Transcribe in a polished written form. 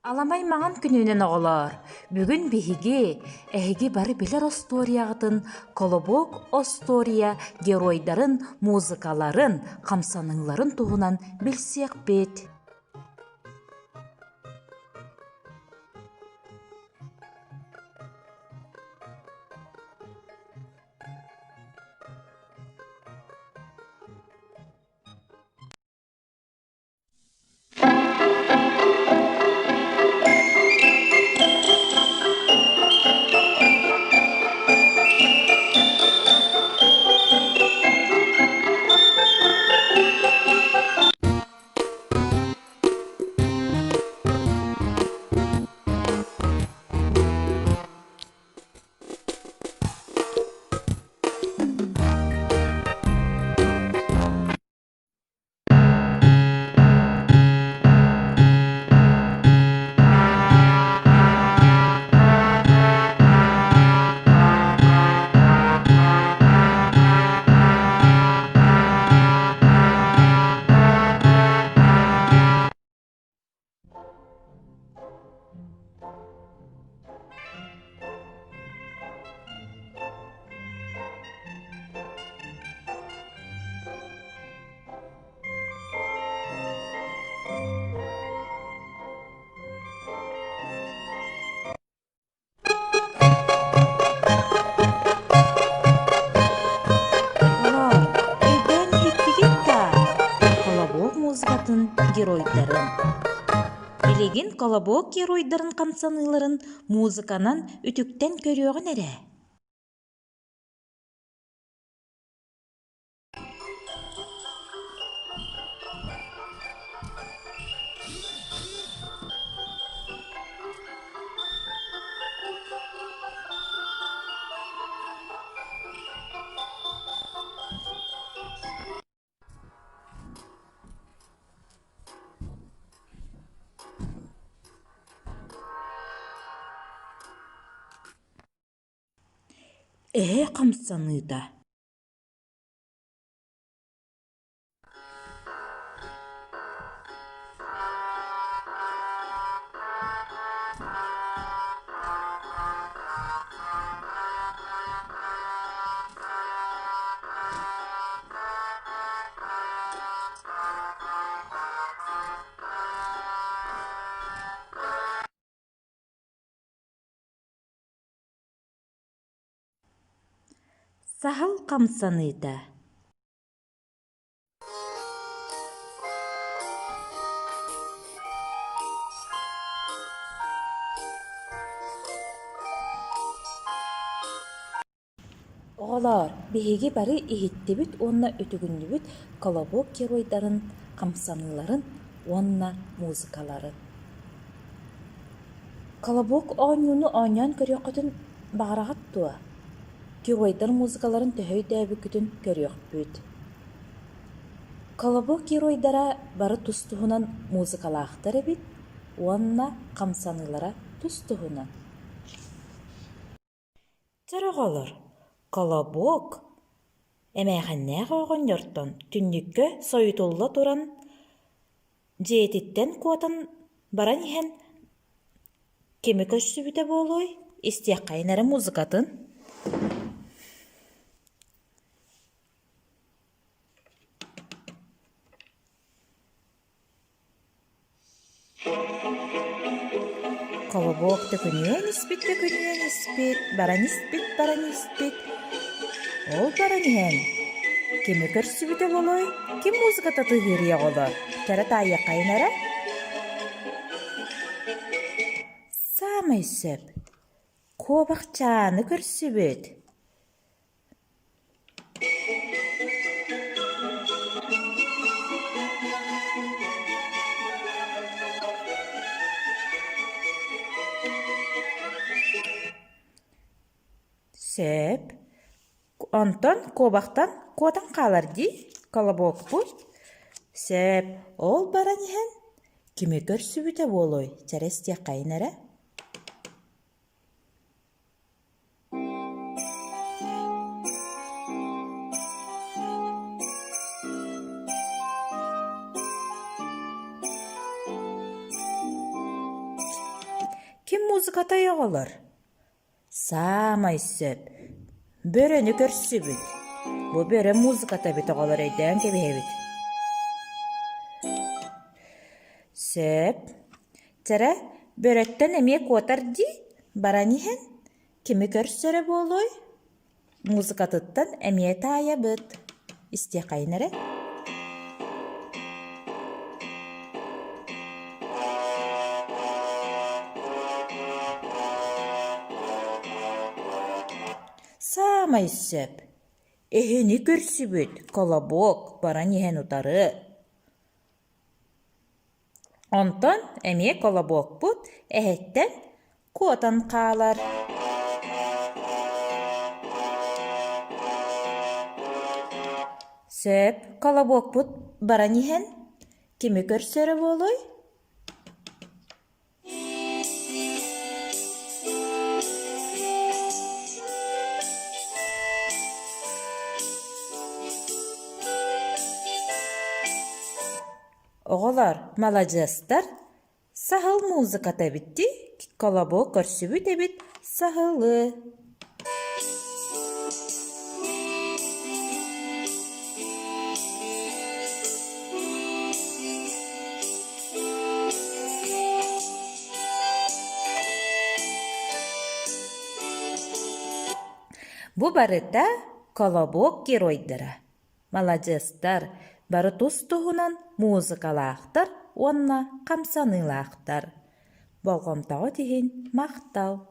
Аламай маҥан күнүнэн оҕолоор, бүгүн биһиги, эһиги бары билэр остуоруйаҕытын Колобок остуоруйа геройдарын музыкаларын, хамсаныыларын туһунан билсиэхпит. Оҕолоор, өйдөөн иһиттигит да, Колобок музыкатын геройдарын. Билигин Колобок геройдарын хамсаныыларын музыканан үтүктэн көрүөҕүн эрэ. Эһэ хамсаныыта Саһыл хамсаныыта Оҕолоор, биһиги бары иһиттибит уонна үтүгүннүбүт Колобок геройдарын хамсаныыларын уонна музыкаларын. Колобок оонньууну оонньоон көрүөххүтүн баҕараҕыт дуо? Геройдар музыкаларын төһө өйдөөбүккүтүн көрүөхпүт. Колобок геройдара бары тус-туһунан музыкалаахтар эбит уонна хамсаныылара тус-туһунан. Чороҕолор, Колобок эмээхиннээх оҕонньортон түннүккэ сойутулла туран дьиэтиттэн куотан баран иһэн кими көрсүбүтэ буолуой, истиэххэйин эрэ музыкатын Колобок төкүнүйэн испит, төкүнүйэн испит, баран испит, баран испит. Ол баран иһэн кими көрсүбүтэ буолуой? Ким музыката тыаһыырый оҕолор? Кэрэ таайыаххайын эрэ? Саамай сөп. Куобахчааны көрсүбүт. Сөп. Онтон куобахтан куотан хаалар дии, колобокпут. Сөп. Ол баран иһэн кими көрсүбүтэ буолуой, чэрэс диэххэйин эрэ. музыкатай оҕолор? Саамай сөп. Бөрөнү көрсүбүт. Бу бөрө музыката эбит оҕолор өйдөөн кэбиһэбит. Сөп. Чэрэ, бөрөттөн эмиэ куотар дии, баран иһэн кими көрсөрө буолуой? Музыкатыттан эмиэ таайабыт. Истиэххэйин эрэ. Саамай сөп. Эһини көрсүбүт колобок баран иһэн утары. Онтон эмиэ колобокпут эһэттэн куотан хаалар. Сөп, колобокпут баран иһэн кими көрсөрө буолуой? Оҕолор, маладьыастар, саһыл музыката эбит дии, колобок көрсүбүт эбит саһылы. Бу барыта колобок геройдара. Маладьыастар, бары тус-туһунан музыкалаахтар уонна хамсаныылаахтар. Болҕомтоҕут иһин махтал!